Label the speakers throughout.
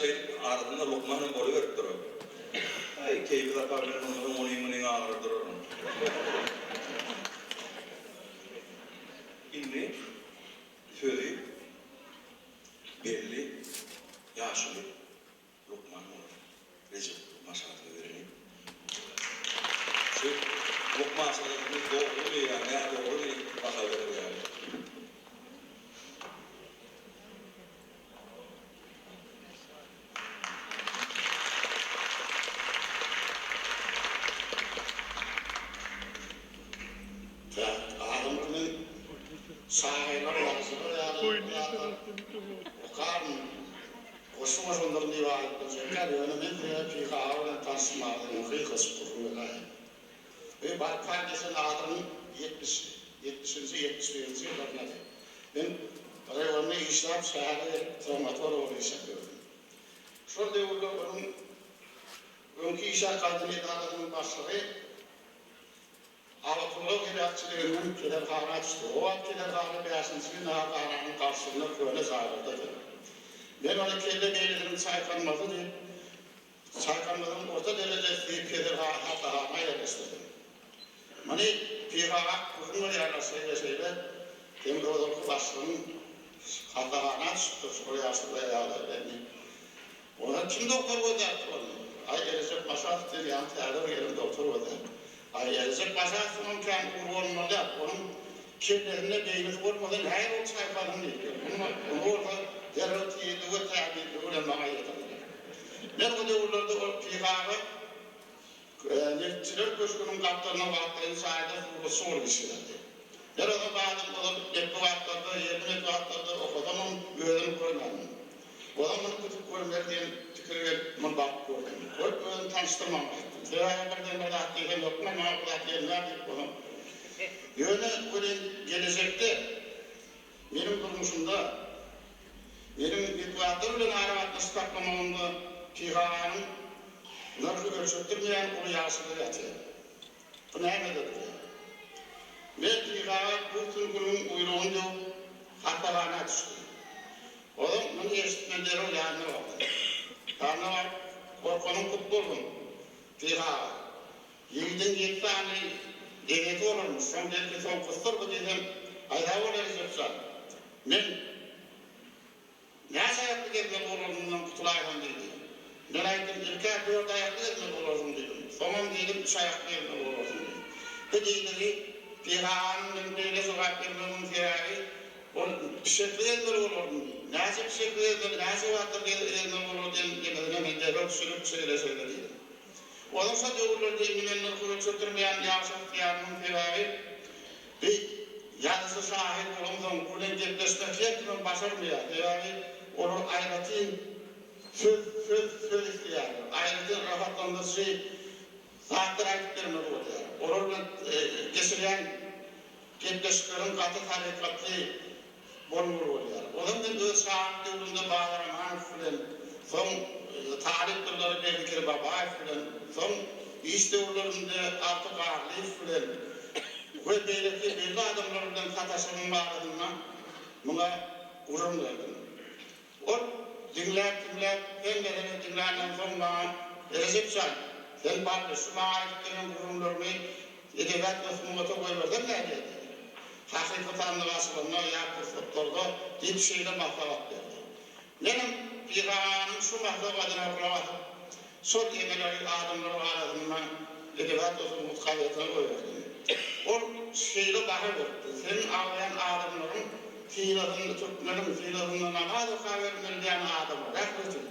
Speaker 1: şeýdip arasynda lukmanam boluberipdir. Aý, keýpi-sapa bilen bolmasaň onuň-munuň agyrar duraryn. Indi sözi belli ýaşuly lukman bolan Rejep Maşadowa bereliň. Şu lukmançylygymyz dogrumy ýa nädogrymy baha berer ýaly.
Speaker 2: Adamlar men şahyrlar, ýazyjylar ýaly bir zatlar okaryn, goşgy goşandyryn diýip aýdyp biljek däl, ýöne men size Pyhy aga bilen tanyşym barada indi gysgajyk gürrüň beräýin. Bu barka geçen asyryň 70, ýetmişinji, 71-nji ýyllaryndady. Men raýonda işläp, şähere gelip trawmatolog bolup işläp ýördüm. Şol döwürde onuň öňki işläp gaýdan edarasynyň başlygy Awtoulag heläkçiliginden keselhana düşdi. O wagt keselhana bäşinji bina hasananyň garşysynda köne jaýlardady. Men ony kelle beýnisiniň çaýkanmasy diýip, çaýkanmasynyň orta derejesi diýip keselhana hassahana ýerleşdirdim. Muny PHA gürrüň berýärler şeýle-şeýle, seň ozalky başlygyň hassahana düşüpdir, şol ýaşuly ýagdaýda indi. Onda kim dogtor gözläpdir ony? Aý, Erejep Maşadow diýen ýaňy täze bir gelen dogtor gözläpdir. Aý, Erejep Maşadowyňam kän ugry bolmaly däl. Onuň kellesinde beýnisi bolmasa nähili ol çaýkasyn diýip. Ony bolsa derrew tizligi we tämizligi bilen maňa ýetirdiler. Men o döwürlerde ol PHG Nebitçiler köşgüniň gapdalynda wagtlaýyn jaýda suratçy bolup işlärdi. Men oňa badym ozal metbugatlarda, ýerli metbugatlarda okasamam özüni görmändim. Ozal muny gidip görmeli diýen pikir gelip, muny baryp gördüm. Görüp özümi tanyşdyrmagymy aýtdym. Sebäbi birden bir zat diýsem hökman maňa bu zat gelmär diýip ozal. Ýöne welin gelejekde meniň durmuşymda, meniň metbugatlar bilen aragatnaşyk saklamagymda PHA-nyň nyrhy ölçetdirmeýän uly ýagşylygy ýatyr. Bu nämede durýar? Men PHA bu süňküniň guýrugyny döwüp, hassahana düşdi. Ozal muny eşidip men derrew ýanyna bardym. Ýanyna baryp, Gorkanyň kut bolsun, PHA. Ýigidiň ýedi sany enesi bolarmyş, şoň belki soňkusydyr bu diýsem, Aý sag bol Erejep jan. Men Näçe aýakly gezmeli bolaryn mundan gutulaýsam diýdi. Men aýtdym, Ilk-ä dört aýakly gezmeli bolarsyň diýdim. Soňam diýdim, üç aýakly gezmeli bolarsyň diýdim. Bu diýdigi PHA-nyň men beýle jogap bermegimiň sebäbi, ol pişekli gezmeli bolardym diýdi. Näçe pişekli gezmeli, näçe wagtlar gezmeli bolar diýen nemesine men derrew düşünip, şeýle-şeýle diýdim. Onuň şo döwürlerde indi men nyrhy ölçetdirmeýän ýagşy ygtyýarymyň sebäbi, bi ýazyjy şahyr bolansoň, bu bilen gepleşmek her kimem başarmaýar. Sebäbi olar aýratyn söz, söz, söz isleýärler. Aýratyn rahatlandyryjy zatlar aýdyp bermeli bolýar. Olar bilen geçirýän gepleşikleriň gaty salykatly bolmaly bolýar. Ozal men öz şalyk döwrümde Bazar Amanow bilen, soň talyp ýyllary Berdi Kerbabaýew bilen, soň iş döwürlerimde Alty Garlyýew bilen we beýleki belli adamlar bilen sataşygymyň barasynda muňa gürrüň berdim. Ol diňläp-diňläp, hemmesini diňländen soň maňa, Rejep jan, sen bally, şu maňa aýdyp beren gürrüňleriňi edebiýat we sungata goýberseň nädýä diýdi. Hakyky sandyk açylanda ýa pursatlarda diýip şeýle maslahat berdi. Menem Pygamberiň şu maslahatyna gulak asyp, şol emeleri adamlaryň arasynda edebiýat we sungat gazetine goýberdim. Ol şeýle baha beripdi, Seniň agzaýan adamlaryň Sylasynda türkmeniň sylasynda namaz okabermeli diýen adamlar ählisi.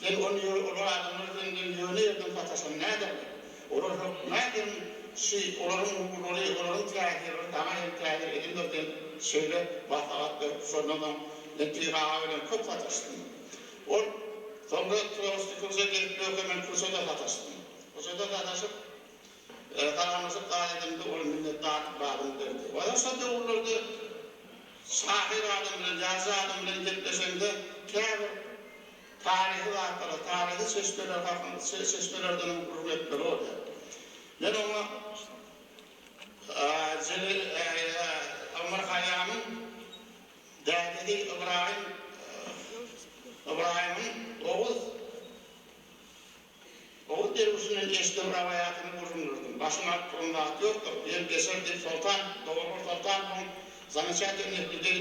Speaker 2: Sen ony ýör olar adamlar senden ýöne ýerden sataşan näderler. Olar hökmän seniň şy olaryň nurlary olaryň täsirleri saňa hem täsir edendir diýen şeýle maslahat berip şondan soň men Pyhy aga bilen köp sataşdym. Ol soňra Trowski köçe gelip ýörkä men köçede sataşdym. Köçede sataşyp Salamlaşyp gaýdamda ol minnetdarlyk badyny berdi. Ozal şol döwürlerde şahyr adam bilen, ýazyjy adam bilen gepleşeňde käbir taryhy zatlara, taryhy çeşmeler hakynda, çeşmelerdenem gürrüň etmeli bolýar. Men oňa Jelil Omar Haýýamyň dädesi Ybraýym Ybraýymyň Oguz. Men eşiden rowaýatyny gürrüň berdim. Başyň alyp duran zat ýokdur, ýel geçer diýip Soltan, Dogrugyl Soltanowyň Zamečatelnyh lýudey,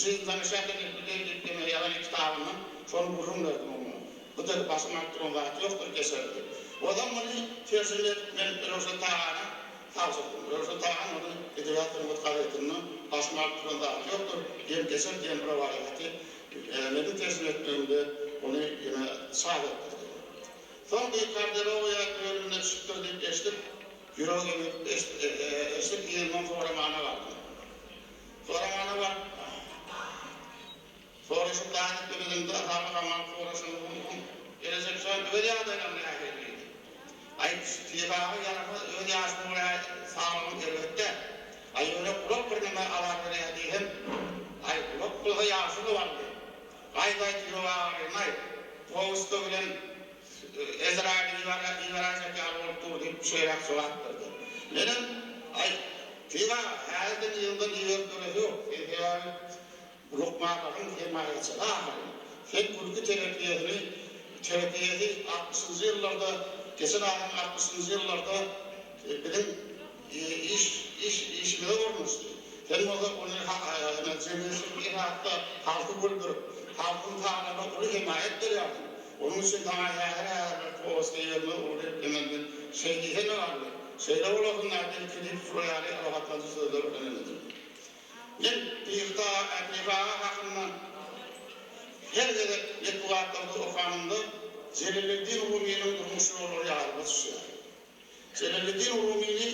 Speaker 2: Жизнь zamečatelnyh lýudey diýip ýene ýazan kitabyndan şony gürrüň berdim oňa. Bu-da başyň alyp duran zat ýokdur, geçer diýip. Ozal muny terjime edip men Röwşen Tagana tabşyrdym. Röwşen Tagan ony Edebiýat sungat gazetinde Başyň alyp duran zat ýokdur, ýel geçer diýen rowaýaty meniň terjime etmegimde ony ýene çap etdirdi. Soň bir kardiologiýa bölümine düşüpdir diýip eşidip, ýüregi eňip eşidip yzyndan soramana bardym. Soramana baryp, soraşyp zat etmemizimde saglyk-amanlyk soraşanymyň Erejep jan öz ýagdaýlaryň nähili diýdi. Aý, Pyragy ýaramaz, öz ýaşyma görä saglygym erbet däl. Aý, ýöne gulak birneme azar berýär diýsem, Aý, gulak bolsa ýagşy-da bardy. Gaýt-gaýt ýürek agyryny-aý, powesta bilen Ezraýyly iberäýjek ýaly bolup dur diýip, şeýräk jogap berdi. Menem, Aý, Pyga, häzirden ýygydan iberip göresi ýok. Sen sebäbi lukmanlaryň hemaýatçysy ahyryn. Sen gülki terapiýasyny, terapiýasy altmyşynjy ýyllarda, geçen asyryň altmyşynjy ýyllarda biziň iş, iş, işimize ornaşdy. Sen bolsa ony jemgyýetçilik esasda halky güldürip, halkyň saglygyna uly hemaýat berýärdiň. Onuň üçin saňa häzir-häzirler powesta ibermez uly geplemezden şeý diýsene garry. Şeýle bolasyn-da belki diýip şular ýaly rahatlanjy sözler bilen enedim. Men Pyhy aga hakynda her gezek metbugatlarda okanymda Jeleleddin Rumynyň durmuş ýollary ýadyma düşýär. Jeleleddin Rumyny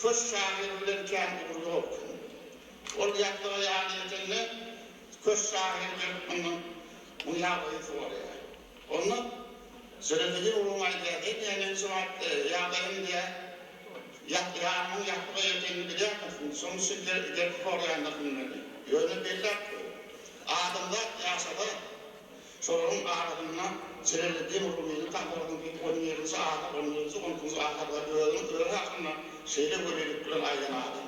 Speaker 2: köş şahyry bilen kän ugry ýok eken. Ol ýatlyga ýany ýetende, köş şahyry gelip mundan muň ýagdaýyny soraýar. Onda Jeleleddin Rumy aýdýar, Sen diýýär, meniň şu wagt ýagdaýym diýýär, ýanymyň ýatlyga ýetenini bilýärmisin? Şonuň üçin gelip soraýandyrsyň meni. Ýöne belläp goý, adamzat ýaşasa, Şolaryň arasynda Jeleleddin Rumyny taparsyň diýip, on birinji asyr, on birinji, on ikinji asyrda özüniň özi hakynda şeýle welilik bilen aýdan adam.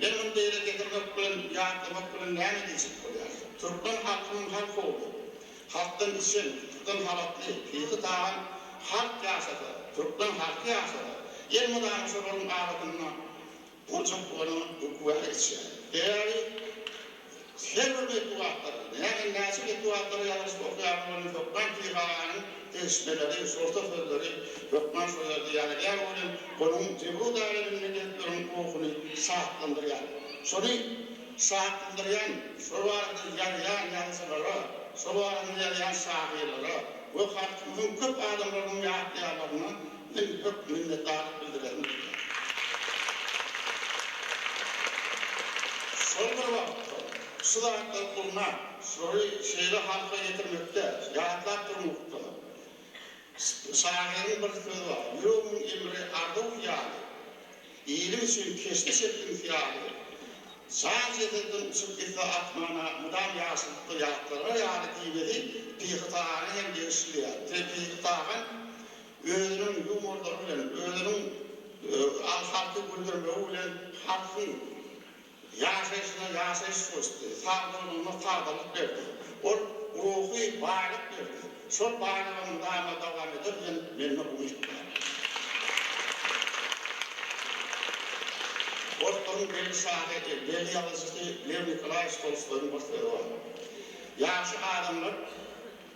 Speaker 2: Men muny beýle getirmek bilen, ýatlamak bilen näme diýjek bolýaryn? Türkmen halkynyň halk ogly, halkdan içen, halkdan halatly, pyhy tagan halk ýaşasa, türkmen halky ýaşasa, elmydama şolaryň arasynda Boljak bolanyň bu güwä geçýär. Sebäbi her bir metbugatlarda, näme näçe metbugatlara ýazylyşyp okaýaryn welin hökman Pyhy aganyň degişmeleri, şorta sözleri hökman şol ýerde ýazylýar welin onuň Jebru därebinde gezip ýören ruhuny şatlandyrýar. Şony şatlandyrýan, şol barada ýazýan ýazyjylara, şol barada ýazýan şahyrlara we halkymyzyň köp adamlarynyň ýatlaýanlaryna Men köp minnetdarlyk bildiresim gelýär. Şol bir wagtda, şu zatlary gurnap, şulary şeýle halka ýetirmekde, ýatlap durmakda şahyryň bir sözi bar, Ýüregimiň emri arzuw-hyýaly, Ilim üçin keşde çekdim hyýaly, Jan jesetden uçup gitse asmana, Mydam ýagşylykda ýatlanar ýaly diýmesi Pyhy Tagana hem degişlidir. Pyhy Tagan Özüniň ýumorlary bilen, özüniň halky güldürmegi bilen halkyň ýaşaýşyna ýaşaýyş goşdy, sagdynlygyna sagdynlyk berdi. Ol ruhy baýlyk berdi. Şol baýlyga mydama dowam eder diýen mende umyt bar. Orslaryň belli şahyry, belli ýazyjysy Lew Nikolaýewiç Tolstoýyň bir sözi bar. Ýagşy adamlar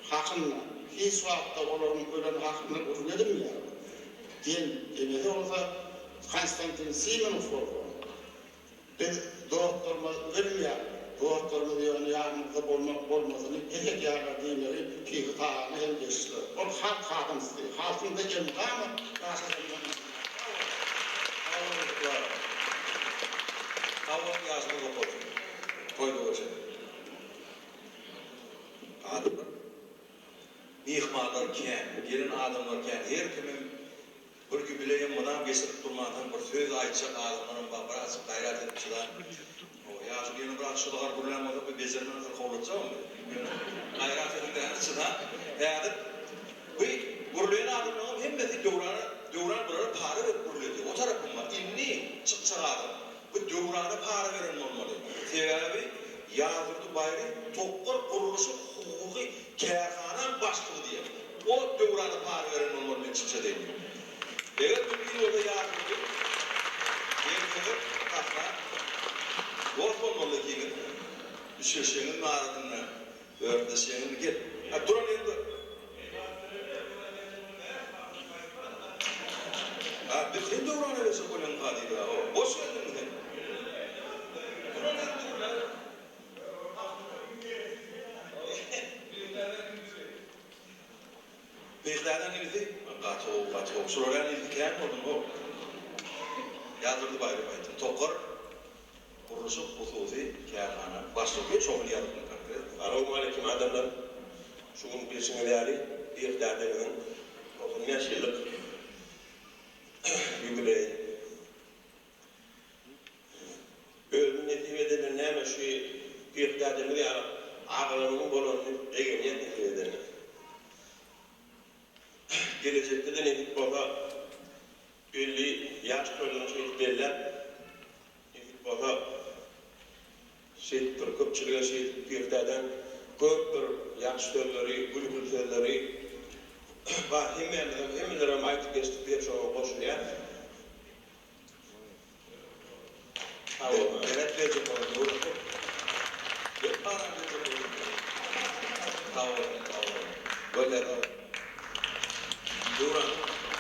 Speaker 2: Hakynda, hiç wagtda olaryň ölen hakynda gürrüň edilmeýär diýen emesi bolsa Konstantin Simonow bolsa, Biz dostlarymyz ölmeýär, dostlarymyz ýöne ýanymyzda bolmak bolmasyny pes edýärler diýmegi Pyhy Tagana hem degişlidir. Ol halk adamsy, halkyň-da elmydama ýaşaýandygyna ynanýar.
Speaker 1: Sag boluň. Sag boluň ýaşyňyz uzak bolsun. Toýda görşeliň. Adamlar, myhmanlar kän, gelen adamlar kän, her kimem bir ýubileýem mydam geçirip durmansoň bir söz aýtjak adamlaram bar, birazjyk gaýrat edip çydan. Hawa, ýaşuly ýöne biraz şylygar gürlän bolsak bir bejermän syrkawlatjagam biz. Ýöne gaýrat ediň däli çydan. Häzir bu gürleýän adamlaryňam hemmesi Döwrana, Döwran bulara para berip gürledi. O tarapym bar. Indi çykjak adam. Bu Döwrana para beren bolmaly. Sebäbi Ýazdurdy Baýry Tokgar gurluşyk hukuky kärhanaň başlygy diýen. O Döwrana para beren bolmaly men çykşa deýin. Eger mümkin bolsa ýaşuly gelseňiz sahna dost bolmaly ikiňiz düşüşeňiz arasynda örtleşeňiz gel. Ha duran ýerde. Ha biz sen döwrana berjek bolýaňka diýdi ha. Boş geldiňmi sen? Duran ýerde gürläp. Beýikdäniň inisi gaty gowy gaty gowy şular ýaly inisi kän bolsun how. Ýazdyrdy Baýry aýtym Tokar gurluşyk hususy kärhana başlygy şohun ýazypmy konkret.
Speaker 3: Salowmaleýkim adamlar! Şu gün bilşiňiz ýaly Beýik dädemiziň 95 ýyllyk ýubileýi. Özüni nesip edenden näme şu Beýik dädemiz ýaly agalarymyň bolanyny begenýän nesip edenden. Gelejekde-de nesip bolsa 50 ýaş toýlaryny şeýdip belläp nesip bolsa şeýdip bir köpçülige şeýdip Beýik dädäň köp bir ýagşy sözleri, gül-gül sözleri bar hemmämizem hemmelerem aýdyp geçdik diýip şoňa goşulýas.
Speaker 1: Sag boluň. Meret berjek bolan döwran hop. Bek paran berjek bolan döwran. Sag boluň, sag boluň. Bolýar sag. Döwran,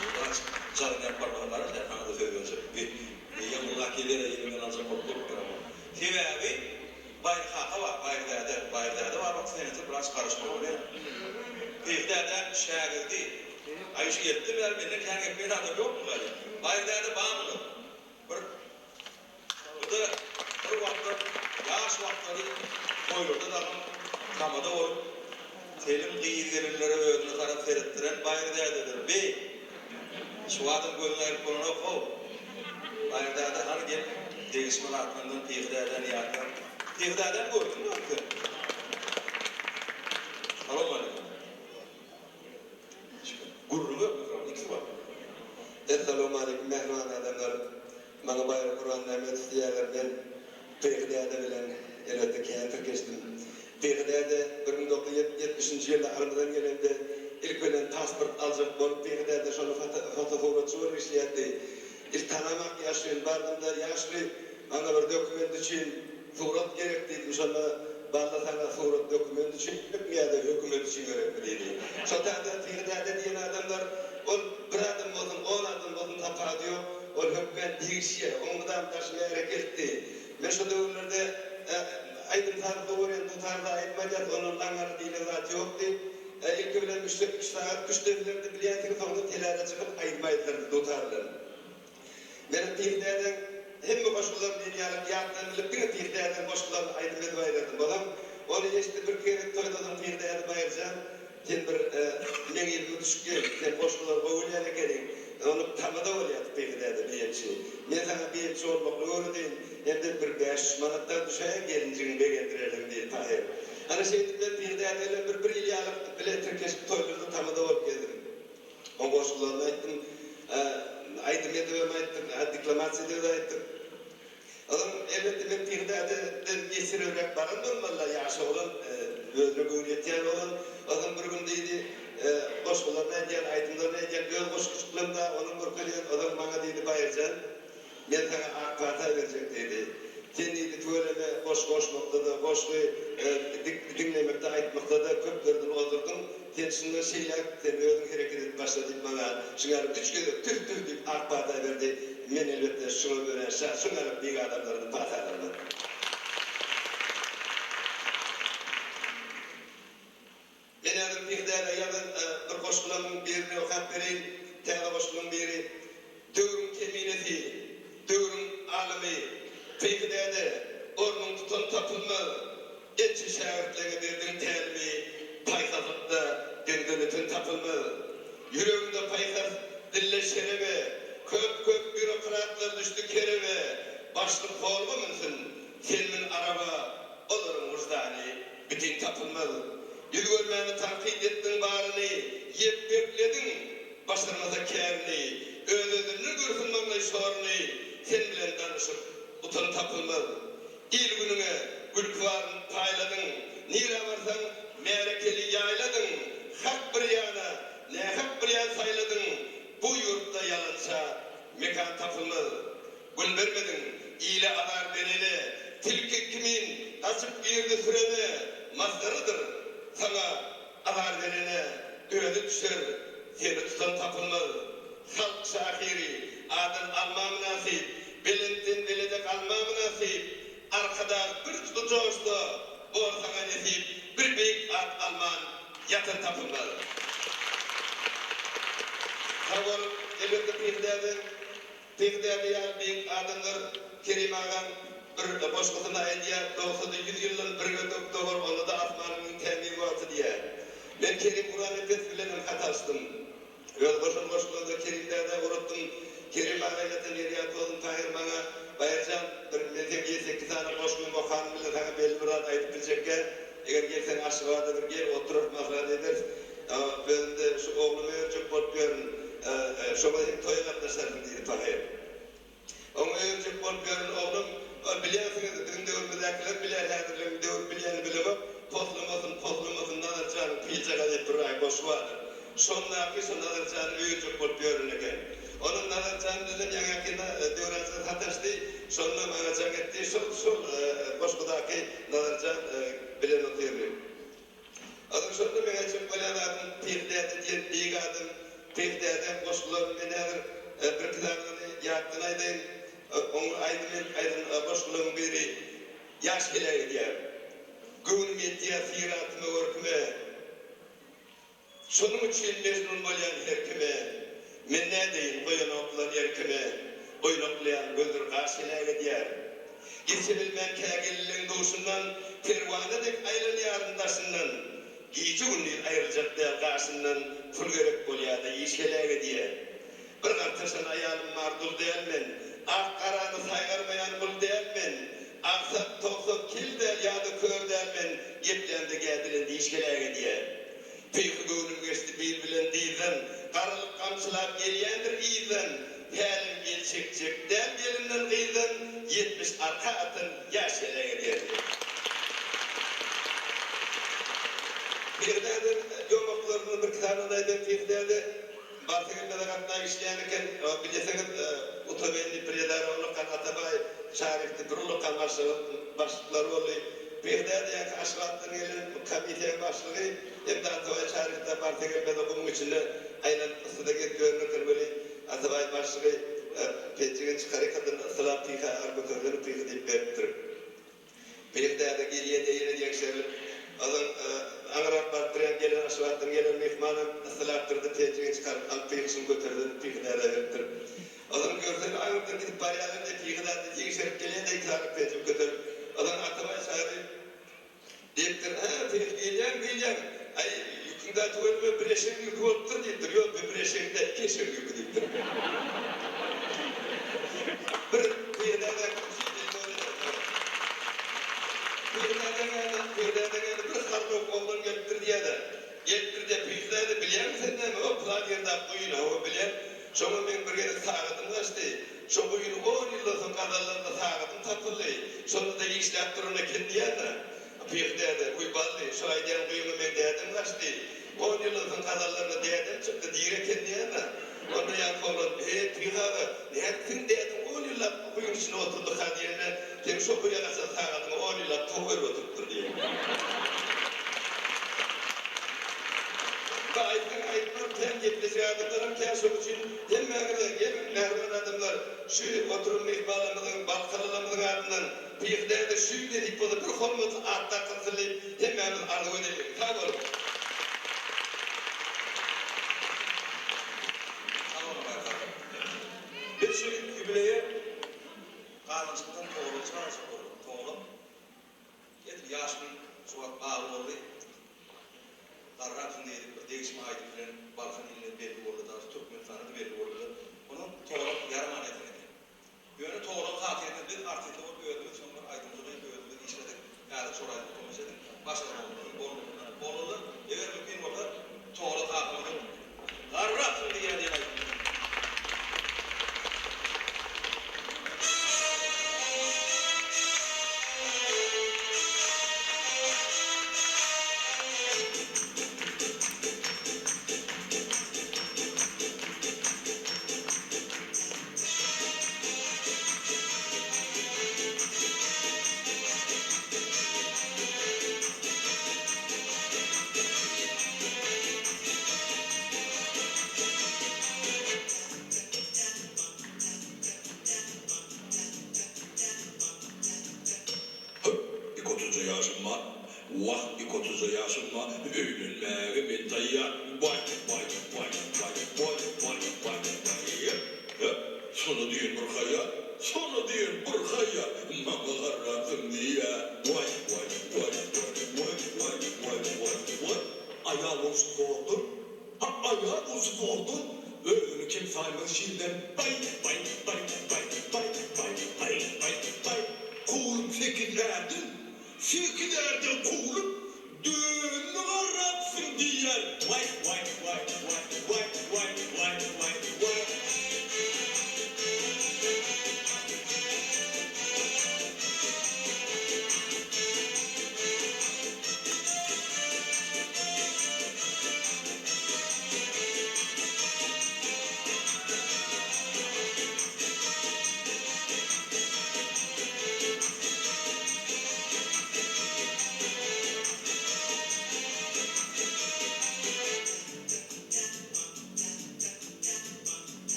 Speaker 1: biraz jaňyny ýapyp barmagyna garaş, saňa-da söz berjek. Bi, eýýäm bu lakeýlere eliňden aljak bolup durupdyr ama. Sebäbi Baýry kaka bar, Baýry däde. Baýry däde bar wagty sen entek biraz garaşmaly bolýaň. Pyhy dädäň şägirdi. Aý şu ýetdim bäri menden kän gepleýän adam ýokmy gaýy? Baýry däde barmydyr? Bir Bu-da bir wagtlar ýaş wagtlary toýlarda dagam tamada bolup, telim gyz-gelinlere özüne tarap seretdiren Baýry dädedir. Bi, şu adam gözüňi aýryp bolanok-how. Baýry däde hany gel, degişme zatlaryndan Pyhy dädäni ýatla. Pyhy dädäni gördüňmi öň sen? Salowmaleýkim. Gürrüňi ýok mikrofon ikisi bar.
Speaker 4: Essalawmaleýkim mähriban adamlar. Maňa Baýry Gurbanmämmedow diýýärler. Men Pyhy däde bilen elbetde kän tirkeşdim. Pyhy däde 1970-nji ýylda armydan gelende ilki bilen pasport aljak bolup Pyhy däde şonda fotosuratçy bolup işleýärdi. Il tanamak ýaşulyny bardymda ýaşuly maňa bir dokument üçin Surat gerek diýdim, şonda Bally saňa surat dokument üçin gerekmi ýa-da hökümet üçin gerekmi diýdi. Şo taýda Pyhy däde diýen adamlar, ol bir adam bolsun, on adam bolsun tapawudy ýok, ol hökmän degişýär, oň mydam daşy märekeltdi. Men şo döwürlerde aýdym-saz gowy görýän, dutarda aýdym aýdýarys, ondan aňňara diýlen zat ýokdy. Ilki bilen üç sagat küşt edilerdi bilýänsiňiz, soňra telärä çykyp aýdym aýdylardy dutar bilen. Meniň Pyhy dädeň hemme goşgularyny diýen ýaly ýatdan bilip diňe Pyhy dädeň goşgularyny aýdym edip aýdardym. Olam ony eşitdi birki gezek toýda soň Pyhy däde Baýyrjan sen bir meň yzyma düşüp gel sen goşgulary gowy bilýän ekeniň. Ony tamada bolýardy Pyhy däde beýemçi. Men saňa beýemçi bolmaklygy öwredeýin hem-de bir 500 manatdan düşäýen gelinjigiňi begendirersiň diýdi Tahyr. Ana şeýdip men Pyhy däde bilen bir bir ýyl ýaly bile tirkeşip toýlarda tamada bolup gezdim. Oň goşgularyny aýtdym. Aýdym edibem aýtdyk, deklamasiýa edibem aýtdyk. Onuň elbetde men Pyhy dädeden ýesirräk baran bolmaly-la, ýaş oglan, özüne göwni ýetýän oglan. Onsoň bir gün diýdi, goşgularyny aýdýan, aýdymlaryny aýdýan, öz goşgujyklarym bar, onam görkezýän. Onsoň maňa diýdi, Baýyrjan, Men saňa ak pata berjek diýdi. Sen diýdi, tüweleme, goşgy goşmakda-da, goşgy diňlemekde, aýtmakda-da köplerden ozdurdyň. Sen şundan şeýläk, sen özüň hereket edip başla diýip maňa şuňaly üç gezek tüh-tüh diýip ak pata berdi. Men elbetde şuňa örän şat, şuňaly beýik adamlardan pata alandan. Men häzir Pyhy dädä ýazan bir goşgulamyň birini okap bereýin. Täze goşgulaň biri, Döwrüň keminesi, döwrüň alymy, Pyhy däde, ornuň tutan tapylmaz. Ençe şägirtleňe berdiň tälimi, Paýhaslykda deňden öten tapylmaz. Ýüregiňde paýhas, dilde şerebe, Köp-köp býurokratlar düşdi kerebe, Başlyk Wolga münsün, sen mün araba, Olaryň wyždany Bitin tapylmaz. Ýüz görmäni tankyt etdiň baryny, Ýepbeklediň, başarmasa kärini, Öz-özünden görsün maňlaý şoruny, Sen bilen danyşyp, utan tapylmaz. Il-günüňe gülki baryn paýladyň, Nirä barsaň, märekeli ýaýladyň, Hak bir ýana, nähak bir ýan saýladyň, Bu ýurtda ýalança. tapylmaz. Gün bermediň ile azar berene, Tilki kimin gaçyp girdi sürene, Masgaradyr saňa azar berene, Özi düşer, seni tutan tapylmaz. Halk şahyry adyn alma mynasyp, Belentden belede galma mynasyp, Arkadag bir joşsa, bor saňa nesip, Bir beýik at alman ýatan tapylmaz. Sag bol, elbetde Pyhy däde. Pyhy däde ýaly beýik adamlar Kerim agaň bir goşgusynda aýdýar, Dogsada ýüz ýyldan bir gezek dogar, onda-da asmanyň iň tämiz wagty diýýär. Men Kerim Gurbanepes bilenem hat alyşdym. Öz goşan goşgularymda Kerim dädä ugratdym. Kerim aga ýatan ýeri ýat bolsun Tahyr maňa, Baýyrjan, bir men seň ýedi-sekiz sany goşgyňy okanym bilen saňa belli bir zat aýdyp biljekgä. Eger gelseň Aşgabada bir gel, oturarys, maslahat ederis. Özüm-de şu oglumy öýerjek bolup ýörün. Şoňa hem toýa gatnaşarsyň diýdi Tahyr. Oňa öýerjek bolup ýören oglum, ol bilýänsiňiz, biziň döwrümizdäkiler bilýär, häzirligiň döwri bilýäni bilemok, Poslamasyn, poslamasyn Nazar janyň piljagazy diýip bir aý goşgy bardyr. Şondaky şo Nazar jany öýerjek bolup ýören eken. Onuň Nazar jan bilen ýaňy-ýakynda Döwranjan sataşdy, şonda maňa jaň etdi, şol, şol goşgudaky Nazar jan bilen otyrdy. Azyň şonda meň aýtjak bolýan zadym Pyhy däde diýen beýik adam Pyhy dädäň goşgularyny men häzir birki sanyny ýatdan aýdaýyn. Oň aýdym edip aýdan goşgularynyň biri Ýaş heläk edýär. Göwnüm ýetýär syratyma görküme. Şonuň üçin mejnun bolýan her kime, Men nädeýin, goýanoklar erkime, Oýnaklaýan gözdür gaş heläk edýär. Geçebilmän kä gelinleň duşundan, Perwana dek aýlanýaryn daşyndan. Gije-gündiz aýryljak däl gaşyndan, Pul gerek bolýa-da iş heläk edýär. Bir gartaşan aýalym bar dul däl men, Ak-garany saýgarmaýan gul däl men. Agsak, togsak, kel däl ýa-da kör däl men, Geplämde gädilen diş heläk edýär. Pyhy göwnüm geçdi bil bilen dyzdan, Garalyk gamçylap gelýändir yzdan, Hälem el çekjek däl gelinden gyzdan, 70 arka atan ýaş heläk edýär diýip. Pyhy däde ýomaklaryndan birki sanyny aýdan Pyhy däde Barsagelmeze gatnap işleýän eken. Bilseňiz, Utabendi bir edara ullakan Atabaý Çaryýew diýip bir ullakan başlygy başlyklary boldy. Bu ýerde-de ýaňky Aşgabatdan gelen komissiýanyň başlygy hem-de Atabaý Çaryýew dagy Barsagelmeze gumuň içinde aýlanyp yssyda gezip ýören eken weli, Atabaý başlygy penjegini çykarykadan yssylap pyhy agyr göterileni pyhy diýip beripdir. Beýik däde gelýä-de ýene ýegşerilip, ozal aňyrak baryp durýan gelen Aşgabatdan gelen myhmanam yssylapdyr-da, penjegini çykaryp alyp pyhyşyny göterdi-de Pyhy dädä beripdir. Ozal görsene aňyrdan gidip barýalar-da Pyhy däde ýegşerip gelýä-de iki sany penjek göterip. Ozal Atabaý Çary diýipdir, Hä, Pyhy gelýäň, gelýäň. Aý, ýüküň-dä tüweleme bir eşegiň ýüki bolupdyr diýipdir. Ýok, bu bir eşegiň däl, iki eşegiň ýüki diýipdir. Bir Pyhy dädäň Pyhy dädäň ýanyna, Pyhy dädäň ýanyna bir harlawuk oglan gelipdir diýýär-de. Gelipdir diýýär, Pyhy däde, bilýäňmi sen näme, o pylan ýerdäki guýyny? Hawa, bilýän. Şoňa meň bir gezek sagadym gaçdy. Şo guýyny on ýyldan soň gazanlarynda sagadym tapyldy. Şonda-da işläp duran eken diýýän-de. Pyhy däde, Uý, bally, şo aýdýan guýyňa meň dädem gaçdy. On ýyldan soň gazanlarynda dädem çykdy, diri eken diýýän-de. Onda ýaňky oglan, He, Pyhy aga, nädip seň dädeň on ýyllap bu guýyň içinde oturdyka diýende, Seň şo guýa gaçan sagadyňa on ýyllap tow berip oturypdyr diýen. Bu aýtsaň aýtmam, kän gepleşik adamlaram kän, şoň üçin hemmäňize, geliň, mähriban adamlar, şu oturan myhmanlarymyzyň, balkanlylarymyzyň adyndan Pyhy däde şu ýyl nesip bolsa bir hormatly at dakylsyn diýip hemmämiz arzuw edeliň. Sag boluň!
Speaker 1: Sag boluň Baýkar. Biz şu ýubileýe Galanjykdan Togalagy çagyrjak bolduk. Togalak edil ýaşuly şu wagt bagly boldy. Garrapsyň diýdik bir degişme aýdym bilen Balkan iline belli boldy dagy Türkmenistana-da belli boldy. Onuň Togalak ýaraman ýatan eken. Ýöne Togalagyň hatyrasyna biz artistler bolup özümiz şoň bir aýdymjygy özümiz işledik. Häzir şol aýdyma tomaşa ediň. Başarmagyňyzy bolmadygyndan boldular. ýaşym bar, öýlenmäge men taýýar. Waý, waý, waý, waý, waý, waý, waý, waý. Hep, sona diýen bir haýa, sona diýen bir haýa, maňa garrapsyň diýýä. Waý, waý, waý, waý, waý, waý, waý, waý, waý. Aýal bolşy zordur, ha, aýal bolşy zordur, özüni kem saýmaz şirden. Baý, baý, baý, baý, baý, baý, baý, baý, baý. Kowlup sekiz ärden, sekiz ärden kowlup, dönme garrapsyň diýýär. Waý, waý, waý, waý, waý, waý, waý, waý, waý.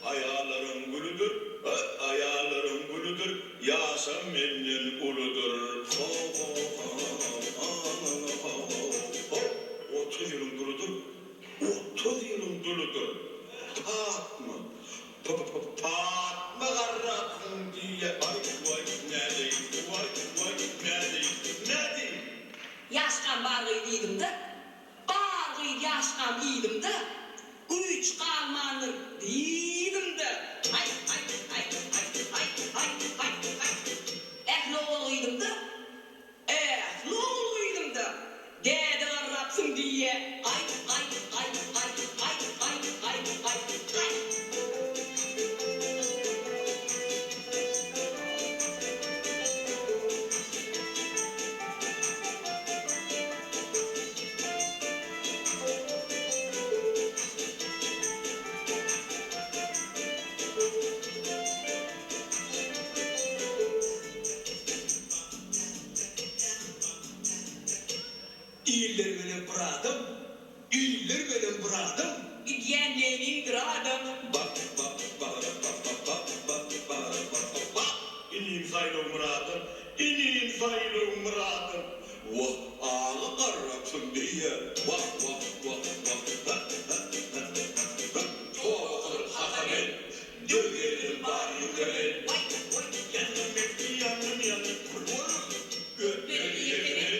Speaker 1: Aýallaryň gülüdir, aýallaryň gülüdir, Ýaşam menden uludyr. Ho-ho-ho-ho-ho-ho-ho-ho, 30 ýylyň duludyr, 30 ýylyň duludyr. Patma, p-p-p-patma garrapsyň diýýä. Aý, waý, nädeýin, waý, waý, nädeýin, nädeýin?
Speaker 5: Ýaşkam bar gyz yzymda, Bar gyz ýaşkam yzymda, Güýç galmandyr dyzymda. Aý, aý, aý, aý, aý, aý, aý, aý. Ähli ogul gyzymda, Ähli ogul gyzymda, Däde garrapsyň diýýä. Aý, aý, aý, aý, aý, aý, aý, aý, aý.
Speaker 1: Iller bilen bir adam, iller bilen bir adam.
Speaker 5: Gidýän Lenindir adam.
Speaker 1: Bak bak bagara bak bak bak bak bagara bak bak bak. Inim saýlaw myradym, inim saýlaw myradym. Wah, aga garrapsyň diýýä. Wah, wah, wah, wah, hä, hä, hä, hä, hä. Toba kylyp haka men, döw geldim bar ýüke men.
Speaker 5: Waý, waý.
Speaker 1: Ýandym mesgi, ýandym, ýandym, kül boldum. Ötmedi ýeke men,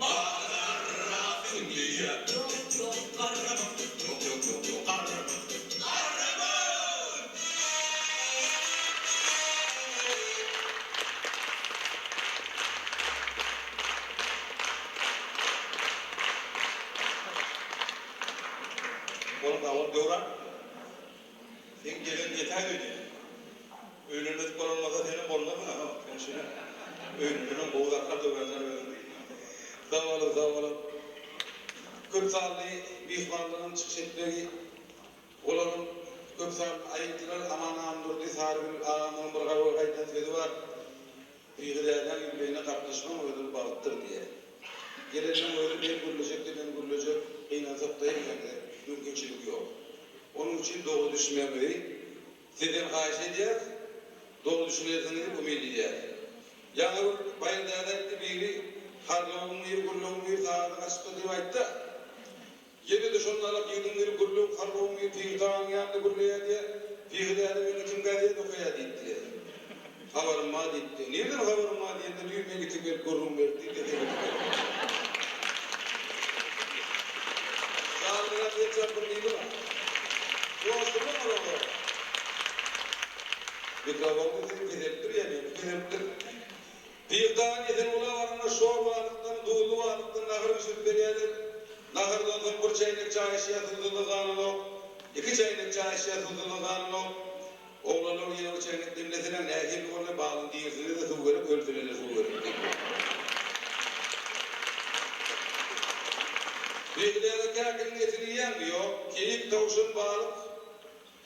Speaker 1: garrapsyň diýýä.
Speaker 5: Ýok, ýok,
Speaker 1: garrama. Ýok, ýok, ýok, ýok, garrama. Garrama! Onuň sag bol Döwran. Seň gelen ýetäý öýdýän. Öýlenmedik bolan bolsa senem bolmazdyň a sen şeýle öýlenmenem gowy zatlar Döwranjan özüň diý.
Speaker 4: Sag boluň sag boluň. Köp sanly myhmanlaryň çykyş etmegi Olaryň köp sanly aýypdylar. Aman Annadurdy Sarygül agamyzyň bir gabak aýdan sözi bar, Pygy dädäň ýübileýine gatnaşmagyň özi bir bagtdyr diýýär. Gelenleň özi men gürlejek-de men gürlejek, gynansak-da hemmämize mümkinçilik ýok. Onuň üçin dogry düşünmegiňizi sizden haýyş edýäris, dogry düşünersiňiz diýip umyt edýäris. Ýaňy bir Baýyr däde aýtdy, biri Harlawyň biri, gürlewiň biri sagady gaçypdyr diýip aýtdy-da. Ýene-de şonda alak ýigidiň biri gürleň harlawyň biri Pygy daganyň ýanynda gürleýär diýýär. Pygy däde meni kim gazet okaýar diýip diýýär. Habarym bar diýip diýýär. Nireden habaryň bar diýende düýn meň itim gelip gürrüň berdi diýdi seň itiň gelip. Žaldyran ýetjek bir nimi bar. Dostumam ol oglan. Mikrofon diýseň peselip durýar meňki peselipdir. Pygy dagan Esengula baranda şor balykdan, duzly balykdan nahar bişirip berýärler. Nahardan soň bir çäýnek çaý içýär, suwsuzlygy gananok. Iki çäýnek çaý içýär, suwsuzlygy gananok. Oglanlar ýene bir çäýnek demleseler, nähili boldy, balyň dirisine-de suw gerek, ölüsine-de suw gerek diýip. Pygy däde käkiliň etini iýýäňmi? Ýok. Keýik, towşan, balyk.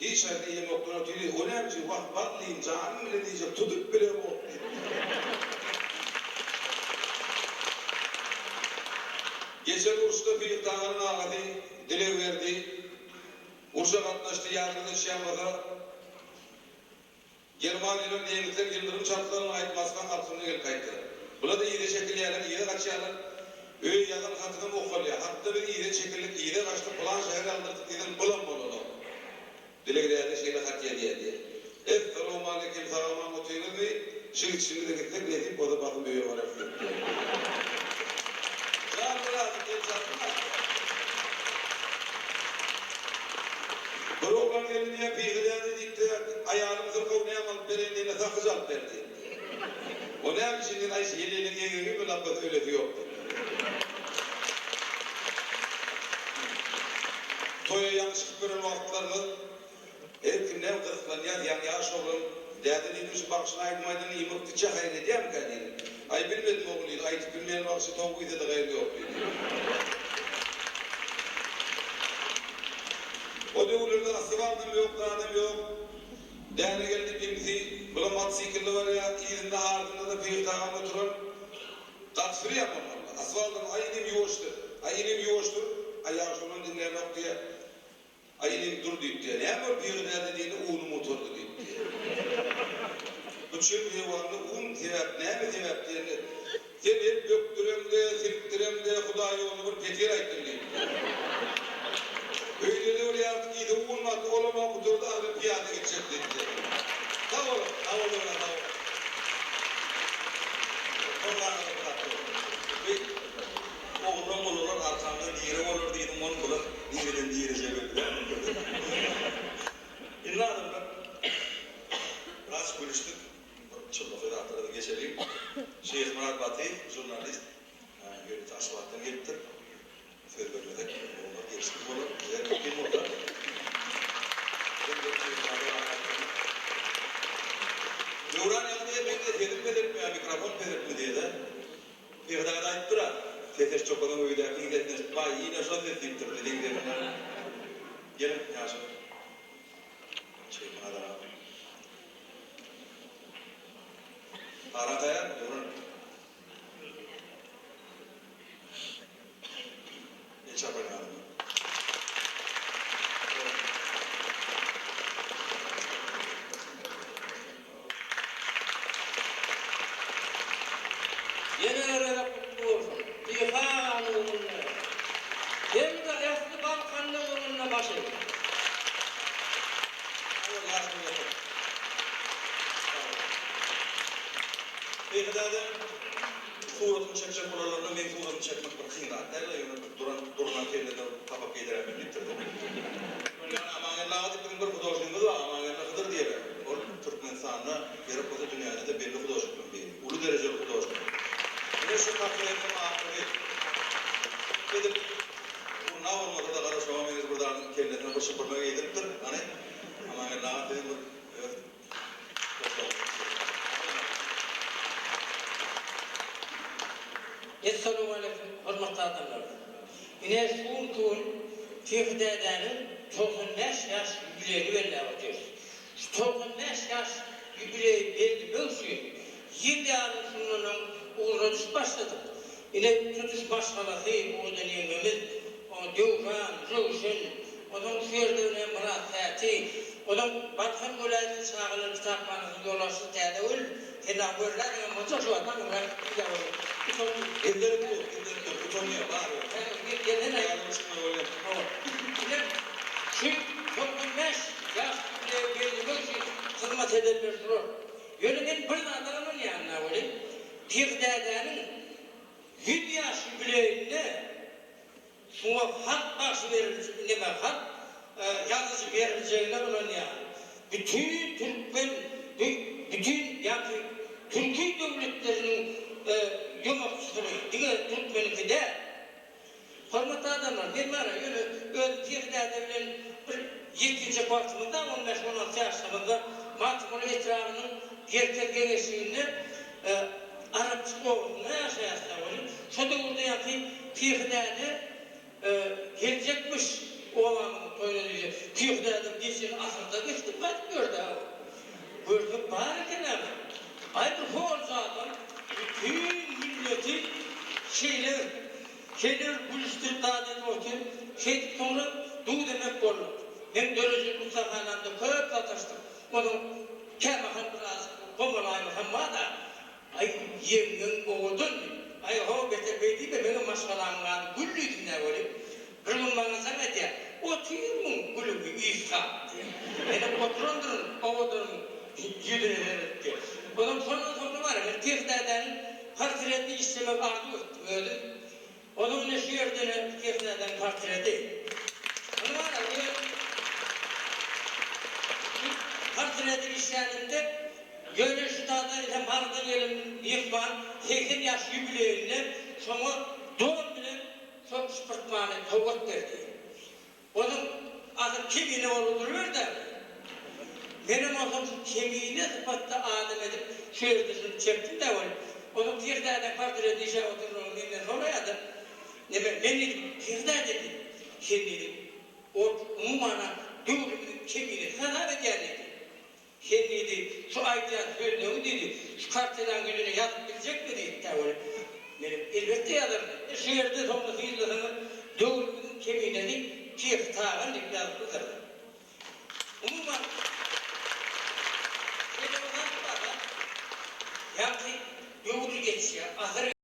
Speaker 4: Hiç zat iýemokdyr otyr, o näme üçin, wah, ballym, janym bilen iýjek, tutup bilemok diýip. Geçen uruşda Pygy Taganyň agasy dileg berdi. Urşa gatnaşdy, ýadyňyza düşýän bolsa, Germaniýalar, nemisler ýyldyrym çaltlygyny aýyp Moskwaň alkymyna gelip gaýtdylar. Bular-da yza çekilýärler, yza gaçýarlar.
Speaker 6: Öýe ýazan hatyňam okalýar. Hatda biz yza çekildik, yza gaçdyk, pylan şähere aldyrdyk diýseň, bulam bolanok. Dileg däde şeýle hat ýazýar diýýär. Essalawmaleýkim, sag-aman otyňyzmy? Şu gidişimize gitsek, nesip bolsa basym öýe bararys diýipdir. Jan birazjyk el çarpyň-a. Bir oglan geldi diýýär, Pyhy däde diýipdir, aýalym syrkaw näme alyp bereýin diýende sakyç alyp ber diýipdir. O näme üçin diýen, aý şeýle eňegi bilen apbasy ölesi ýok diýipdir. Toýa ýaňy çykyp ýören wagtlarymyz her kimden gyzyklanýas, ýaňy ýaş oglan, Däde diýdim, şu bagşyny aýdym aýdanda ýumruk diçe haýyr edýärmikä diýdim. Aý bilmedim ogul diýdi, aýdyp bilmeýän bagşy towuk iýse-de gaýry ýok diýdi. O döwürlerde asfaltam ýok, zadam ýok. Däne geldi inisi, bulam motosikilde barýar, yzynda ardynda-da Pyhy tagam oturan. Gaty sürýän bolmaly. Asfaltam, aý inim ýuwaş sür. Aý inim ýuwaş sür. Aý ýagşy oglan diňlänok diýýär. Aý inim dur diýip diýýär. Näme bolup Pyhy däde diýende unum gutardy diýip diýýär. Bu çöl beýewanda un sebäp näme sebäp diýende, sen hem bökdüreňde, silkdireňde Hudaý ýoluna bir petir aýtdyň diýip diýýär. Öýde-de bir ýarty kise un bardy, olam-a gutardy, ahyry pyýada gitjek diýip diýýär. Sag boluň, sag boluň, sag boluň.
Speaker 1: Ogullam ulalar arkamda diri bolar diýdiň ony bular diriden dirije belli däl. Indi adamlar biraz gülüşdik bir çynlakaý zatlara-da geçeliň. Şyhmyrat Batyýew žurnalist ýörite Aşgabatdan gelipdir. Söz bermesek bolmaz gelşiksiz bolar. Eger mümkin bolsa Döwran ýaňy diýýär mende sesim peseltmeýär mikrofon peseltme diýýär-de. Pegdada aýdypdyr-a, Seseş çopanyň öýdäki sesine eşidip, Baý, ine şo ses diýipdir, biziň sesimiz. Geliň, ýaşuly. Şeýtan aga. Ara taýýarmy, Döwran? El çarpaýyn adamlar.
Speaker 7: Ýene bir gezek gutly bolsun! Pyhy aganyň öňünde hem-de ähli balkanlyň öňünde baş egdim.
Speaker 1: Sag bol ýaşuly otur. Sag bol. Pyhy däde suratyny çekjek bolarlarda meň suratymy çekmek bir kyn zat däl-le ýöne bir duran duruna kellede bir papak geýdiräýmeli diýipdir-de. Ýöne Amangeldi aga diýip biziň bir hudožnigimiz bar Amangeldi Hydyr diýeli. Ol Türkmenistanda, gerek bolsa dünýäde-de belli hudožnikleriň biri. Uly derejeli hudožnik. Ine şu portretiň awtory. Edil urna bolmasa-da gara şoňa meňzeş bir zadyň kellesine bir şypyrma geýdiripdir. Hany, Amangeldi aga siziň bir öz goşlaryňyzy.
Speaker 7: Essalawmaleýkim hormatly adamlar. Ine şu günki gün Pyhy dädäniň 95 ýaş ýubileýini belläp otyrys. Şu 95 ýaş ýubileýi bellemek üçin ýyl ýarym şundan öň ugradyşyp başladyk. Ine tutuş maşgalasy, owadan ýeňňemiz, Döwran, Röwşen, onuň şu ýerde ine Myrat Täti, onuň Balkan welaýatynyň çagalar kitaphanasynyň ýolbaşçysy Täzegül, sen-ä görlädiňem bolsa şu wagt aňyrrak utandy.
Speaker 1: Ellerim dur, ellerim dur, utanýar, bar ýok.
Speaker 7: Gelsene.
Speaker 1: Ýadyma çykmaý bolýar.
Speaker 7: Hawa. Ine, şu 95 ýaş ýubileýi bellemek üçin hyzmat edenler şular. Ýöne men bir zada ynanýan-da welin, Pyhy dädäniň 100 ýaş ýubileýinde Şuňa halk bagşy beriljek, neme, halk ýazyjy beriljegine ynanýaryn. Bütin türkmen, bütin ýaňky türki döwletleriniň ýomakçysyny, diňe türkmeniňki däl. Hormatly adamlar, men bar-a, ýöne özüm Pyhy däde bilen bir ýetginjek wagtymyzda, on bäş-on alty ýaşlarymyzda Magtymguly etrabynyň Gerkez geňeşliginde Arapjyk obasynda ýaşaýarys-da welin, şo döwürde ýaňky Pyhy däde geljekmiş obamyzyň toýuna diýse, Pyhy dädem geçen asyrda geçdip gaýdyp ýördi-ä ol. Görsek bar eken-ä bir. Aý bir horja adam bütin milleti şeýle şeýle bir gülüşdirip zat edip otyr. Şeýdip soňra duz-emek bolduk. Meň döredijilik ussahanamda köp sataşdyk. Onuň kämahal biraz gomalaýmagy hem bar-da. Aý, ýeňňeň owadan diýip. Aý, how, beter beý diýme, meňem maşgalamyň ady Gül diýdim-dä welin, bir gün maňa jaň edýär, Otyrmyň gülüňi ysgap? diýýär. Menem oturandyryn, owadanymyň ýüzüne seredip diýýär. Onam şondan soňra bar, men Pyhy dädäniň portretini işlemegi arzuw etdim özüm. Onuň ine şu ýerde-de Pyhy dädäniň portreti. Muny bar, özüm şu portreti işlänimde, Ýöne şu tada ine Marydan gelen myhman 80 ýaş ýubileýinde şoňa don bilen şo şypyrtmany sowgat berdi. Onuň asyl kemine bolup duruberdi-ä. Menem onsoň şu kemine sypatda adam edip şu ýerde şuny çekdim-dä welin, onuň Pir dädeň portretini işläp oturanlygyny menden soraýar-da, neme, men diýdim, Pir däde diýdim, sen diýdim, ot umuman-a döwrümiziň keminesi hasap edýän diýdim. Sen diýdi, şu aýdýan sözleňi diýdi, şu kartinaň ýüzüne ýazyp biljekmi diýdi-dä ol. Menem, Elbetde ýazaryn. E, şu ýerde soňra synlasaňyz, döwrümiziň keminesi Pyhy Tagan diýip ýazypdyr. Umuman, şeýle bir zat bar-da, ýagny döwür geçýär, asyr.